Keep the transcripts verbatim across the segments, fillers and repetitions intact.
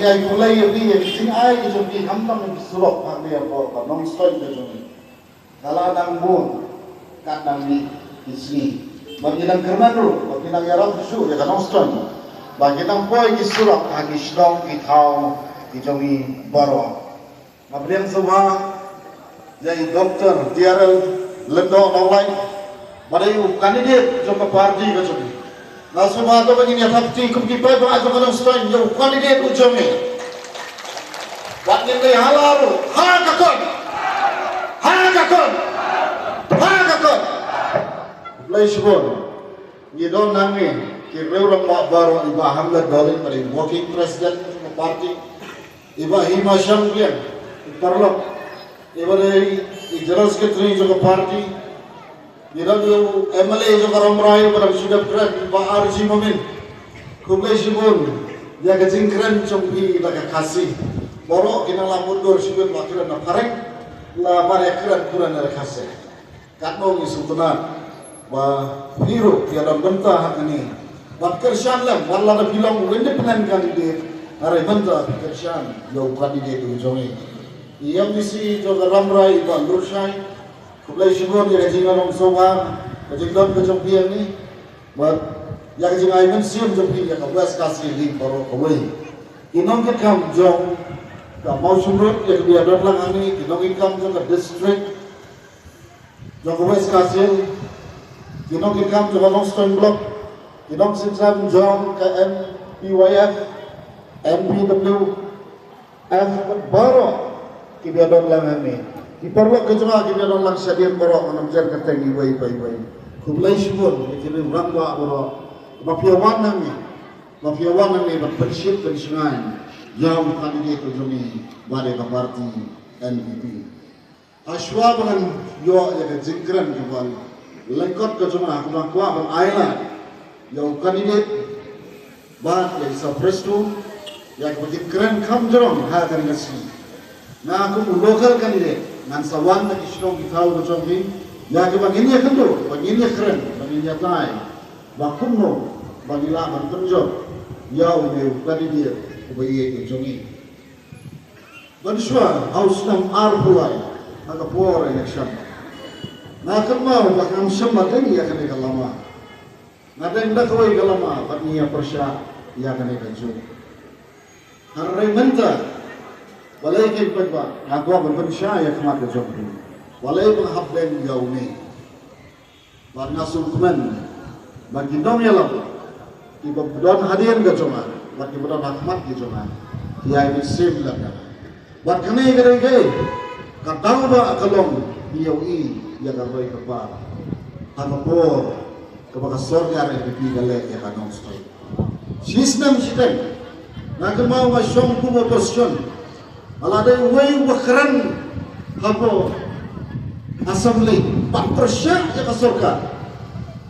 Ai khublei ïa phi ïa ki jingai ki jong phi khamtam ki surok ha kane ka por ka Nongstoiñ ka jong ngi. Ka la nang bun kat nang mih ki sngi. Ba ngi nang kyrmen ruh ba ki nang ïarap shuh ïa ka Nongstoiñ. Ba ki nang poi ki surok ha ki shnong ki thaw ki jong ngi baroh. Nga pdiang sngewbha ïa i Doctor D R L Lyngdoh Nonglait, ba dei u candidate jong ka party ka jong ngi. Nga sngewbha to ba ngin ïa thap kti kum ki paidbah jong ka Nongstoiñ ïa u candidate u jong ngi. Bad ngin dei hala ruh ha ka kot, ha ka kot, ha ka kot. Khublei shibun. Ngi don hangne ki riew rangbah baroh, i Bah Hamlet Dohling ba dei working president jong ka party, i Bah Hima Shangliang, i paralok, i ba dei i general secretary jong ka party. Ngi don ïa u M L A jong ka Rambrai ba dang shu dep kren, i Bah R G Momin. Khublei shibun ïa ka jingkren jong phi da ka Khasi. Baroh ki nang la mutdur shibun ba kren na phareng, la baroh kren kren na ka Khasi. Katno ngi sngewtynnat ba phi ruh phi ïadon bynta ha kane. Ban kyrshan lem, wat lada phi long u independent candidate, hynrei mynta phi kyrshan ïa u candidate u jong ngi, i M D C jong ka Rambrai, i Bah Lurshai. Khublei shibun ïa ka jingïarap sngewbha, ka jingdon ka jong phi hangne. Bad ïa ka jingai mynsiem jong phi ïa ka West Khasi Hills baroh kawei. Ki nongkitkam jong ka Mawshynrut ïa ka ba ïadon lang hangne, ki nongkitkam jong ka district jong ka West Khasi Hills, ki nongkitkam jong ka Nongstoiñ Block, ki nongsynshar jong ka M P Y F, M P W F, bad baroh ki ba ïadon lang hangne. Ki paralok ka jong nga ki ba ïadon lang shadien baroh, ngam jan kyrteng iwei pa iwei. Khublei shibun ïa ki riew rangbah baroh ba phi ïa wan hangne, ba phi ïa wan hangne ban pynshit pynshngaiñ ïa u candidate ka jong ngi ba dei ka party N P P. Hashwa ba ngan ïoh ïa ka jingkren kaba lyngkot ka jong nga, kaba nga kwah ban ai lad ïa u candidate bad ïa i Sir Prestone ïa kaba kin kren kham jrong ha kane ka sngi. Nga kum u local candidate ngan sa wan na ki shnong ki thaw ka jong phi ïa kaba ngin ïakynduh, ba ngin ïakren, ba ngin ïatai ba kumno ba ngi lah ban pynjot ïa une u candidate uba ïeit ka jong ngi. Mynshuwa ha u snem arphew lai ha ka por election, nga kynmaw ba ngam shym la deng ïa kane ka lama. Nga deng da kawei ka lama bad ngi ïa pyrshah ïa kane kajuh. Hynrei mynta, balei ki paidbah, nga kwah ban pynshai ïa khmat ka jong phi. Balei ba nga hap deng ïa une? Bad nga sngewkmen ba ki nongïalam kiba don hadien ka jong nga bad kiba don ha khmat ka jong nga ki ai mynsiem lem ïa nga. Bad kane ka dei kaei? Ka daw ba ka long ïa u i ïa ka roi ka par ha ka por kaba ka sorkar N P P ka leh ïa ka Nongstoiñ. Shisnem shiteng nga kynmaw nga shong kum u opposition. Nga la dei uwei uba kren hapoh Assembly ban pyrshah ïa ka sorkar.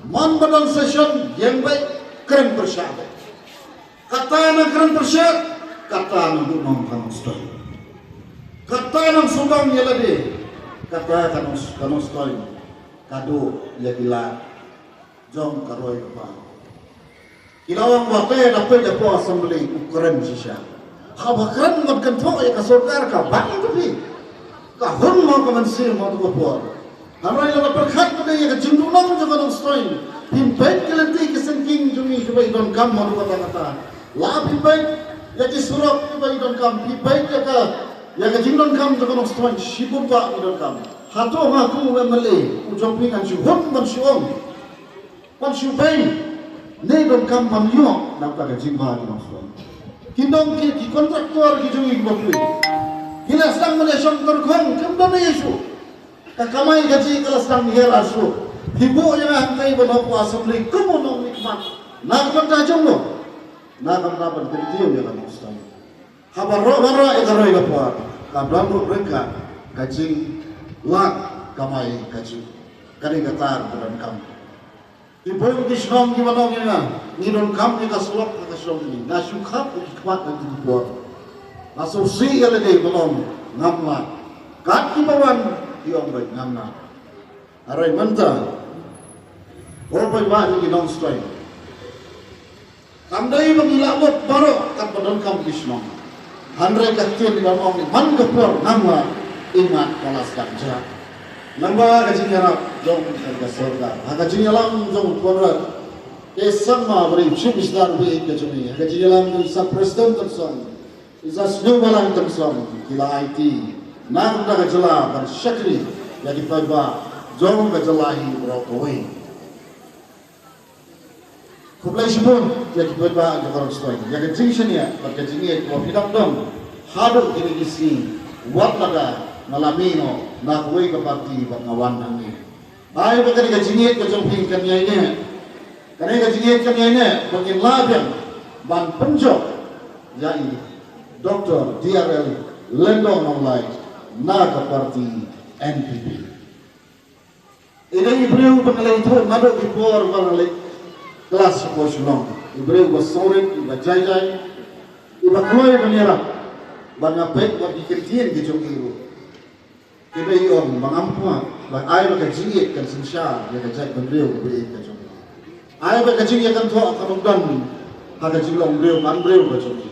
Man ba don session ïeng beit, kren pyrshah beit. Kata nang kren pyrshah, kata nang duh nong ka Nongstoiñ. Kata nang sumar ïa lade, kata ka Nong, ka Nongstoiñ ka duh ïa ki lad jong ka roi ka par. Ki la ong ba te da peit hapoh Assembly u kren shisha. Haba kren ngan kynthoh ïa ka sorkar ka bang ka phi. Ka hun mo ka mynsiem mo tu ka por. Hynrei lada pyrkhat pat ïa ka jingduhnong jong ka Nongstoiñ, phim peit ki lynti ki syngkien jong ngi kiba i donkam mo tu kata kata. La phim peit ïa ki surok kiba i donkam, phim peit ïa ka, ïa ka jingdonkam jong ka Nongstoiñ, shibun ba i donkam. Hato nga kum u M L A u jong phi ngan shu hun ban shu ong, ban shu beiñ ne donkam ban ïoh na kata ka jingbha ki Nongstoiñ? Ki nong ki, ki kontraktor ki jong ngi kiba plie, ki la sdang ban ïashong tyrkhong, kim don ei ei shuh. Ka kamai kajih ka la sdang her ar shuh. Phi buh ïa nga hangtei ban hap ha Assembly kum u nongmihkhmat na ka bynta jong no? Na ka bynta ban kyntiew ïa ka Nongstoiñ. Haba rah, ba rah ïa ka roi ka par, ka don ruh ryngkat ka jinglad kamai kajih. Ka dei kata ka donkam. Ki bun ki shnong kiba ong ïa nga, ngi donkam ïa ka surok ha ka shnong ngi. Nga shu khap ïa ki khmat ha ki por. Nga sngewsih ïa lade ban ong ngam lad. Kat kiba wan ki ong beit ngam lad. Hynrei mynta, ko paidbah ki Nongstoiñ, kam dei ba ngi lah lut baroh katba donkam ki shnong. Hynrei ka ktien ka ong, man ka por ngam lah, imat ka la sdang jah. Nangba ka jingïarap jong ka sorkar, ha ka jingïalam jong u Conrad, K Sangma, ba dei u Chief Minister ba ïeit ka jong ngi, ha ka jingïalam jong u Sub President Tynsong, u Sir Sniawbhalang Tynsong, ki la aiti na ka bynta ka jylla ban shakri ïa ki paidbah jong ka jylla hi baroh kawei. Khublei shibun ïa ki paidbah jong ka Ri Western, ïa ka jingshaniah bad ka jingïeit kaba phi dang don haduh kine ki sngi, wat lada nga la mih noh na kawei ka party bad nga wan hangne. Ai ba kane ka jingïeit ka jong phi kan ïaineh, kane ka jingïeit kan ïaineh ba ngin lah biang ban pynjop ïa i Doctor D R L Lyngdoh Nonglait na ka party N P P. I dei i briew ba nga la ithuh naduh ki por ba nga la klas hapoh Shillong. I briew ba sngewrit, i ba jai jai, i ba kloi ban ïarap. Ba nga peit bad ki ktien ki jong i ruh, i ba i ong ba ngam kwah ba ai ba ka jingïeit kan synshar ïa ka jaitbynriew kaba ïeit ka jong i. Ai ba ka jingïakynthoh kan ym don ha ka jinglong briew man briew ka jong i.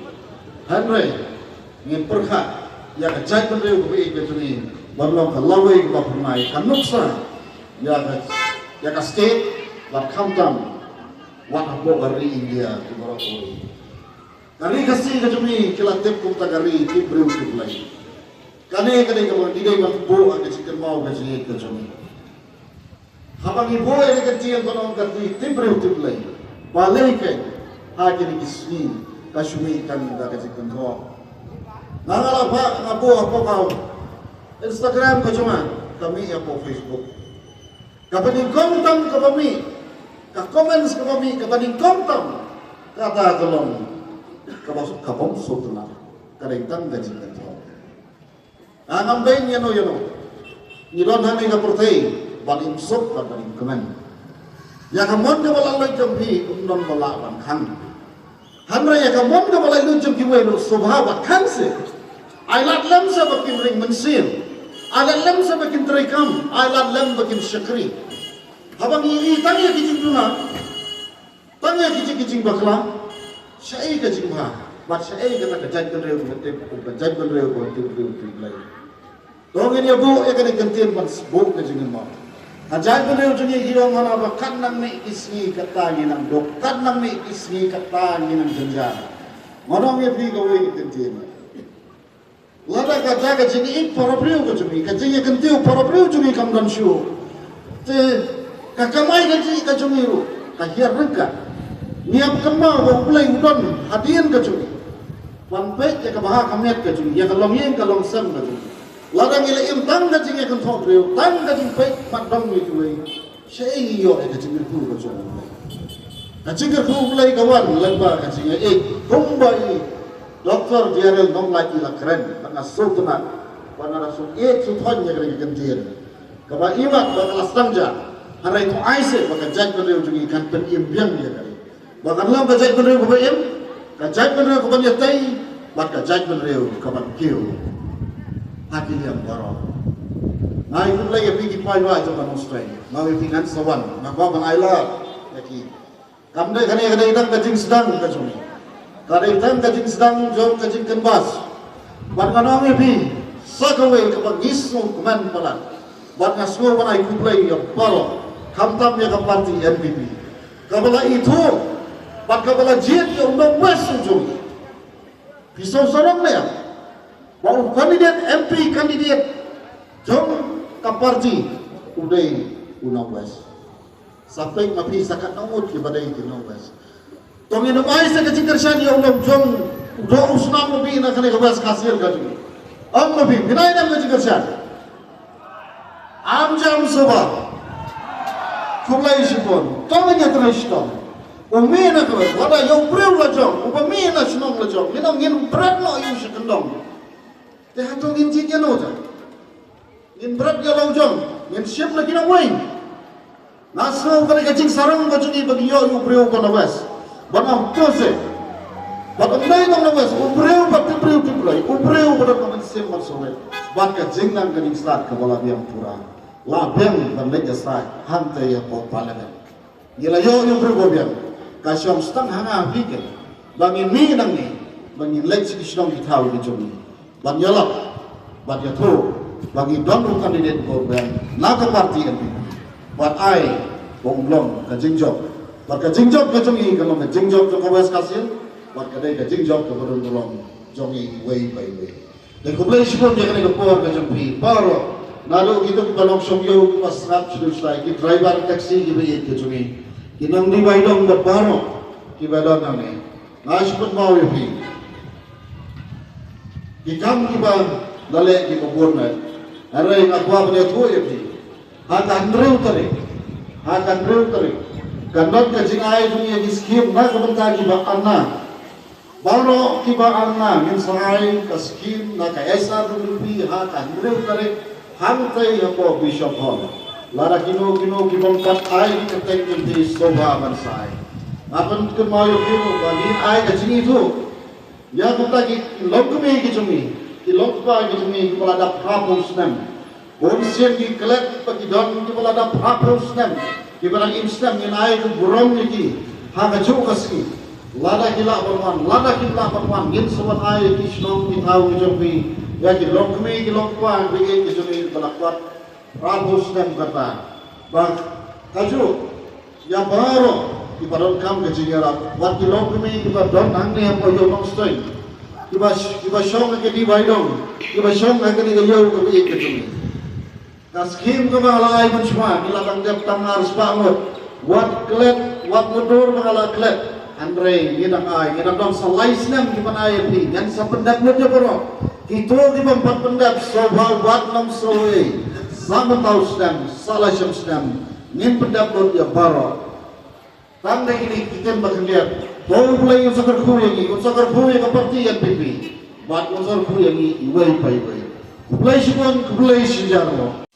Hynrei ngin pyrkhat ïa ka jaitbynriew kaba ïeit ka jong i ban long ka lawei kaba phyrnai, ka nuksa ïa ka, ïa ka state bad khamtam wat hapoh ka ri India ki baroh kawei. Ka ri Khasi ka jong i ki la tip kum ta ka ri tip briew tip Blei. Kane ka dei kaba ngi dei ban buh ha ka jingkynmaw ka jingïeit ka jong i. Haba ngi buh ïa ka ktien ban ong ka ri tip briew tip Blei, balei keiñ ha kine ki sngi ka shu mih tang da ka jingkynthoh? Nga nga la phah, nga buh hapoh ka Instagram ka jong nga, ka mih hapoh Facebook. Kaba nyngkong tam kaba mih, ka comments kaba mih, kaba nyngkong tam, kata ka long kaba, ka bym sngewtynnat, ka dei tang ka jingkynthoh. Nga ngam beiñ ïano ïano. Ngi don hangne ka pyrthei ban im suk bad ban im kmen. Ïa ka mon kaba la luid jong phi ym don ba lah ban khang. Hynrei ïa ka mon kaba la luid jong kiwei ruh sngewbha ban khang seh. Ai lad lem seh ba kin ring mynsiem. Ai lad lem seh ba kin treikam. Ai lad lem ba kin shakri. Haba ngi ïohi tang ïa ki jingduna, tang ïa ki jing, ki jingbakla, shaei ka jingbha bad shaei kata ka jaitbynriew kaba tip, ka jaitbynriew kaba tip briew tip Blei. To ngin ïa buh ïa kane ka ktien ban buh ka jingmut. Ka jaitbynriew jong ngi ki ong hana ba kat nang mih ki sngi kata ngi nang duk, kat nang mih ki sngi kata ngi nang jynjar. Ngan ong ïa phi kawei ka ktien. Lada kata ka jingïeit para briew ka jong ngi, ka jingïakyntiew para briew jong ngi kam don shuh, te ka kamai kajih ka jong ngi ruh ka hiar ryngkat. Ngi hap kynmaw ba U Blei u don hadien ka jong ngi ban peit ïa ka bha ka miat ka jong ngi, ïa ka longïing ka longsem ka jong ngi. Lada ngi la im tang ka jingïakynthoh briew, tang ka jingpeit mat dong ïa kiwei, shaei ngi ïoh ïa ka jingkyrkhu ka jong U Blei? Ka jingkyrkhu U Blei ka wan lyngba ka jingïaieit, kumba i Doctor D R L Nonglait i la kren, bad nga sngewtynnat, bad nga da sngewthuh sngewthuh ïa kane ka ktien. Kaba i mat ba ka la sdang ja, hynrei to ai seh ba ka jaitbynriew jong ngi kan pynim biang ïa ka. Ba kan long ka jaitbynriew kaba im, ka jaitbynriew kaba ïatei, bad ka jaitbynriew kaba kiew ha ki liang baroh. Nga ai khublei ïa phi ki paidbah jong ka Nongstoiñ. Nga ai phi ngan sa wan, nga kwah ban ai lad ïa ki. Kam dei kane ka dei tang ka jingsdang ka jong ngi. Ka dei tang ka jingsdang jong ka jingkynbas. Bad ngan ong ïa phi sa kawei kaba ngi sngewkmen palat. Bad nga sngew ban ai khublei ïa baroh, khamtam ïa ka party N P P, kaba la ithuh bad kaba la jied ïa u Nongwest u jong ngi. Phi sngewsih ne em ba u candidate M P candidate jong ka party u dei u Nongwest? Sa peit ma phi sa katno ngut kiba dei ki Nongwest. To ngin ym ai sa ka jingkyrshan ïa u nongjong u doh u snam u mih na kane ka West Khasi Hills ka jong ngi. Ym ma phi, phi nai ne em ka jingkyrshan? Am jam shuwa. Khublei shibun. To ngin ïatrei shitom. U mih na ka West, lada ïa u briew la jong, uba mih na shnong la jong, ngin ong ngin bret noh ïa u sha kyndong. Te hato ngin jied ïano ta? Ngin bret ïa la u jong, ngin shim na ki nongwei. Nga sngew ka dei ka jingsarong ka jong ngi ba ngi ïoh ïa u briew ba na West. Ba na West. Ba ym dei tang na West, u briew ba tip briew tip Blei, u briew ba don ka mynsiem mynsiem. Bad ka jingnang ka jingstad kaba la biang pura, la biang ban leit ïasaid hangta hapoh Parliament. Ngi la ïoh ïa u briew ba biang. Ka shong sdang ha nga ha phi keiñ ba ngin mih nangne, Ba ngin leit sha ki shnong ki thaw ki jong ngi ban ïalap, ban ïathuh ba ngi don u candidate vote bank na ka party N P P, ban ai ba un long ka jingjop. Bad ka jingjop ka jong ngi kan long ka jingjop jong ka West Khasi Hills, bad ka dei ka jingjop kaba don burom jong ngi iwei pa iwei. Te khublei shibun ïa kane ka por ka jong phi baroh, naduh kito kiba long shong ïew, kiba sngap sha dushlai, ki driver taxi kiba ïeit ka jong ngi, ki nongdie baidong bad baroh kiba don hangne. Nga shu pynpaw ïa phi ki kam kiba la leh kiba bun eh. Hynrei nga kwah ban ïathuh ïa phi, ha ka hynriew tarik, ha ka hynriew tarik, kan don ka jingai jong ngi ïa ki skim na ka bynta kiba angna. Baroh kiba angna ngin sa ai ka skim na ka S R W P ha ka hynriew tarik, hangtei hapoh Bishop Hall. Lada kino kino ki bym pat ai ki kyrteng jong phi, sngewbha ban sa ai. Nga pynkynmaw ïa phi ruh ba ngin ai ka jingithuh ïa kita ki longkmie ki jong ngi, ki longkpa ki jong ngi kiba la dap phra phew snem. Bun sien ki klet ba ki don kiba la dap phra phew snem, kiba dang im snem. Ngin ai ka burom ïa ki ha kajuh ka sngi. Lada ki lah ban wan, lada kim lah ban wan, ngin sa wan ai ïa ki shnong ki thaw ki jong phi, ïa ki longkmie ki longkpa kiba ïeit ki jong ngi kiba la kot phra phew snem kata. Bad kajuh ïa baroh kiba donkam ka jingïarap, wat ki longkmie kiba don hangne hapoh Ïew Nongstoiñ, kiba, kiba shong ha kane ka baidong, kiba shong ha kane ka ïew kaba ïeit ka jong ngi. Ka skim kaba nga la ai mynshuwa, ngi la dang dep tang ar spah ngut. Wat klet, wat mutdur ba nga la klet. Hynrei ngi dang ai, ngi dang don sa lai snem kiban ai ïa phi, ngan sa pyndep lut ïa baroh. Kito ki bym pat pyndep, sngewbha wat nym sngew ei. Sa mynta u snem, sa lai snem, ngin pyndep lut ïa baroh. Tang da kine ki ktien ba khyndiat, to U Blei un sa kyrkhu ïa ngi, un sa kyrkhu ïa ka party N P P, bad un sa kyrkhu ïa ngi iwei pa iwei. Khublei shibun, khublei shihajar mo.